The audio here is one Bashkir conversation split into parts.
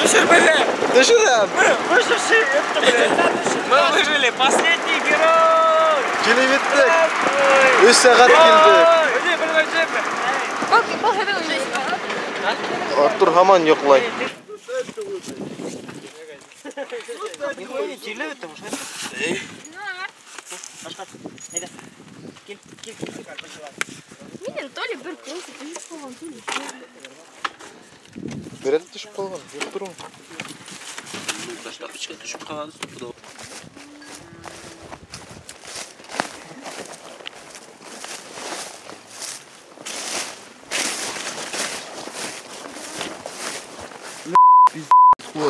Төшөрәм. Выживший, это, блядь. Мы выжили, последний герой. Килеп еттек. 3 сәғәт килдек. Артур һаман йоҡлай. Минең то ли бер курсы төшөп ҡалған, то ли. Берәр төшөп ҡалған, юҡ тороң. Тапочка төшөп ҡалған, стопудово.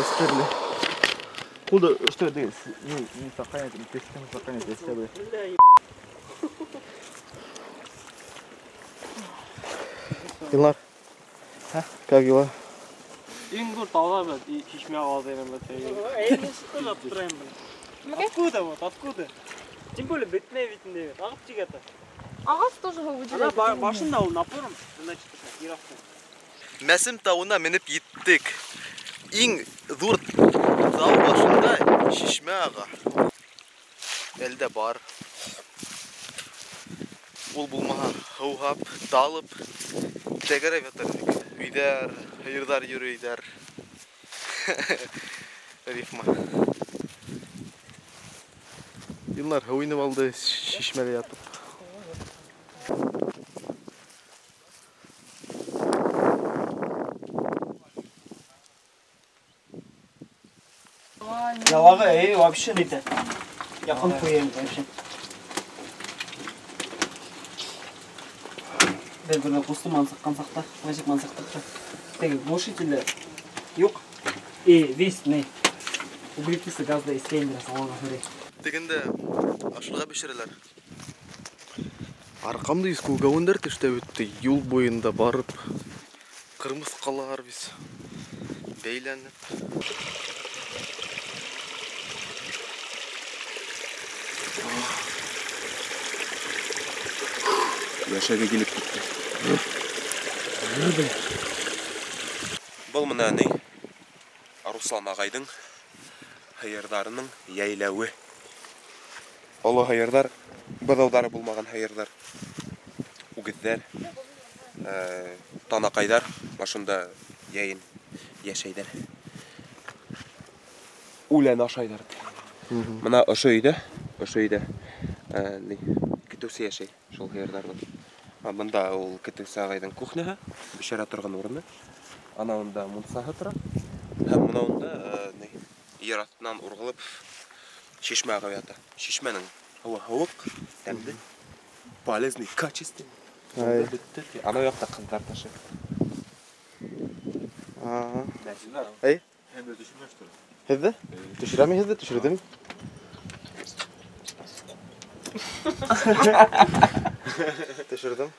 Стерли. Куда, что это? Не сохранять, не сохранять, если бы. Илнар, как дела? Иң ҙур тауҙа, блядь, шишмә алды, блядь. Откуда вот, откуда? Тем более бетмәй бит инде, ағып тигәте. Ағас тоже выделяет. Ана башында ул напором, значит, ер аҫты. Мәсем тауына менеп еттек. Иң ҙур тау башында шишмә аға. Әлдә бар. Ул булмаһа, һыуһап, талып, тәгәрәп ятыр инек. Өйҙәр, һыйырҙар йөрөйҙәр. Рифма. Илнар һыу инеп алды, шишмәлә ятып. Ялағы, эй, вообще не те. Яҡын ҡуйым, вообще. Бер бер ҡусты мансыҡҡан саҡта, нисек мансыҡтыҡ та. Теге глушителе юҡ. И весь не углекислый газда эстеймдер салонға һөрөй. Тегендә ашырға бешерәләр. Арҡамды күгәүендәр тешләп үтте. Юл буйында барып ҡырмыҫҡалар бит бәйләнеп. Йәшәгә килеп китте. Был мына ни? Руслан ағайҙың һыйырҙарының йәйләүе. Оло һыйырҙар, быҙауҙары булмаған һыйырҙар, үгеҙҙәр, танаҡайҙар башында йәйен йәшәйҙәр. Үлән ашайҙар. Мына ошо өйҙә, ни, көтөүсе йәшәй шул һыйырҙарҙың. Бында ул көтөүсе ағайҙың кухняһы, бешерә торған урыны. Ана унда мунсаһы тора. Һәм мына унда, ни, ер аҫтынан урғылып шишмә ағып ята. Шишмәнең һыуы һыуыҡ, тәмле, полезный, качественный. Бөттө. Ана яҡта ҡыҙҙар ташы. Эй? Һеҙҙе? Төшөрәме һеҙҙе? Төшөрҙөм. Төшөрҙөм.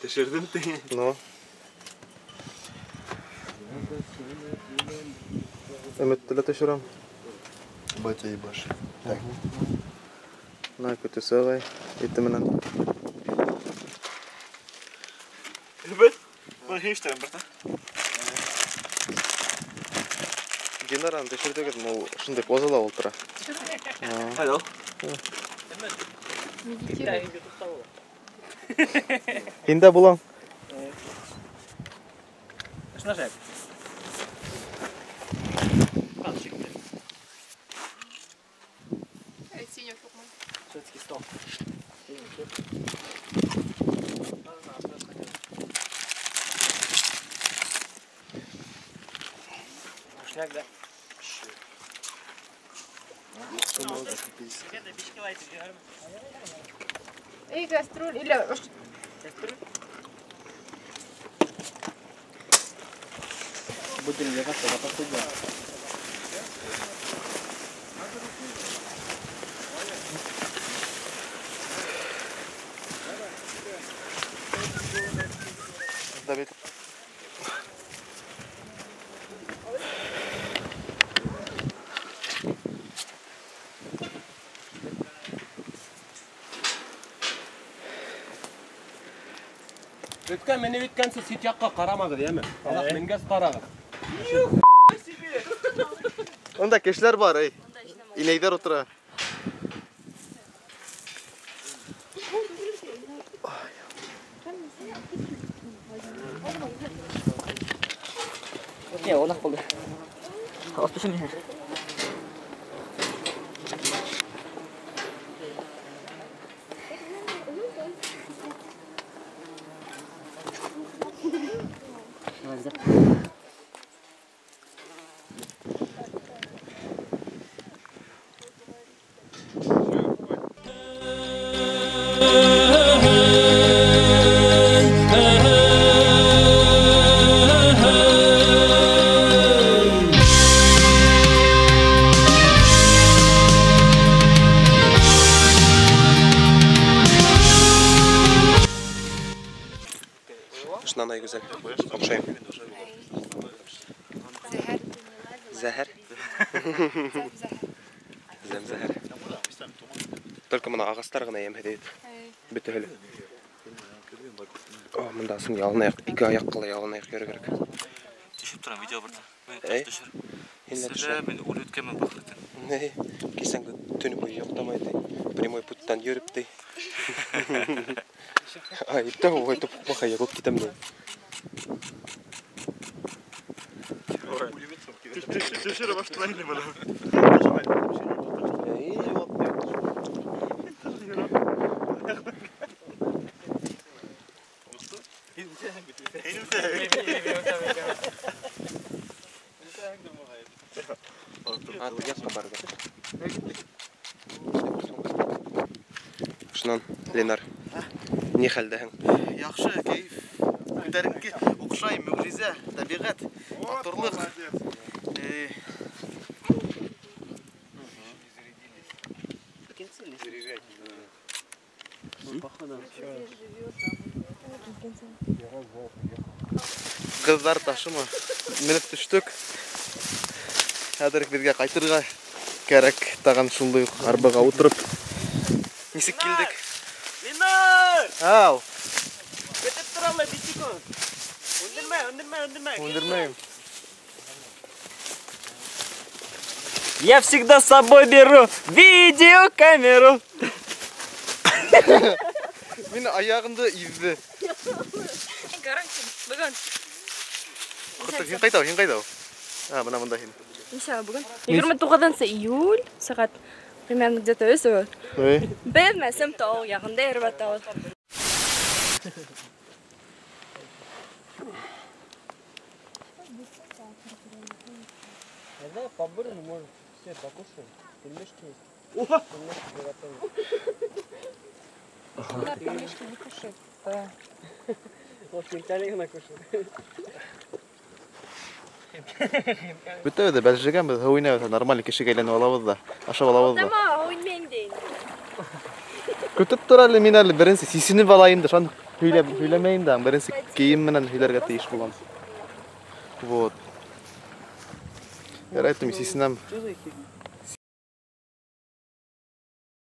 Төшөрҙөм ти. Ну. Өмөттө лә төшөрәм. Батя и баш. Мына көтөүсе ағай ите менән. Бит, бына һин эшләгән бер. Генараны төшөрҙөгөҙ, ул ошондай позала ултыра. Ҡайҙа ул? Һин дә булаң. Ошона шәп. Шведский стол. Мышняк, да? Эй, гастроль или... Гастроль? Будем ехать, когда посудим. Давид. Өткән менеп еткәнсе сит яҡҡа ҡарамағыҙ, йәме? Аҙаҡ менгәс ҡарағыҙ. Унда кешеләр бар, эй. Инәйҙәр ултыра. Не, онаҡ булды. Оспешим меня. Шунан гүзәл. Оҡшайым. Зәһәр. Зәм-зәһәр. Только мына ағастар ғына йәмһеҙ бит. Бөтәһе лә. О, мында сын ялын аяҡ, ике аяҡ ҡала ялын аяҡ йөрөр кәрәк. Төшөп торам видео бер. Эй. Төшөр. Һин лә төшөр. Мин үлеп үткәнмен бахыртын. Ни, кисәнге төнө буйы йоҡламай ти. Прямой путтан йөрөп ти. Ай, тау, ой, топ баха, йығылып китәм дә. Төшөрә башлайны бала. А, яҡҡа барырға. Шунан, Ленар, ни хәлдәһең? Яҡшы, кәйеф. Күтәренке, оҡшай, мөғжизә, тәбиғәт, матурлыҡ. Ҡыҙҙар ташымы? Менеп төштөк. Хәҙер беҙгә ҡайтырға кәрәк. Тағын шундай уҡ арбаға ултырып. Нисек килдек? Ленар! Ау! Көтөп торалар, биш секунд. Үндермә, үндермә, үндермә. Үндермәйем. Я всегда с собой беру видеокамеру. Мин аяғымды изде. Короче, бөгөн. Һин ҡайҙа, һин ҡайҙа? А, бына бында һин. Нисә бөгөн? 29 июль, сәғәт примерно где-то өс. Беҙ Мәсем тау яғында йөрөп ятабыҙ. Я знаю, по-бырому можно все покушаем. Пельмешки есть. Пельмешки приготовили. Да, пельмешки не кушают. Да. Вот хинкали накушали. Бөтәбеҙ ҙә бәлжегәнбеҙ, һыу инәбеҙ, нормаль кешегә әйләнеп алабыҙ ҙа, ашап алабыҙ ҙа. Тама, һыу инмәйем дә инде. Көтөп тор әле, мин әле беренсе сисенеп алайым да, шуны һөйләмәйем дә, беренсе кейем менән һөйләргә тейеш булам. Вот. Ярай, мин сисенәм. Что за херня?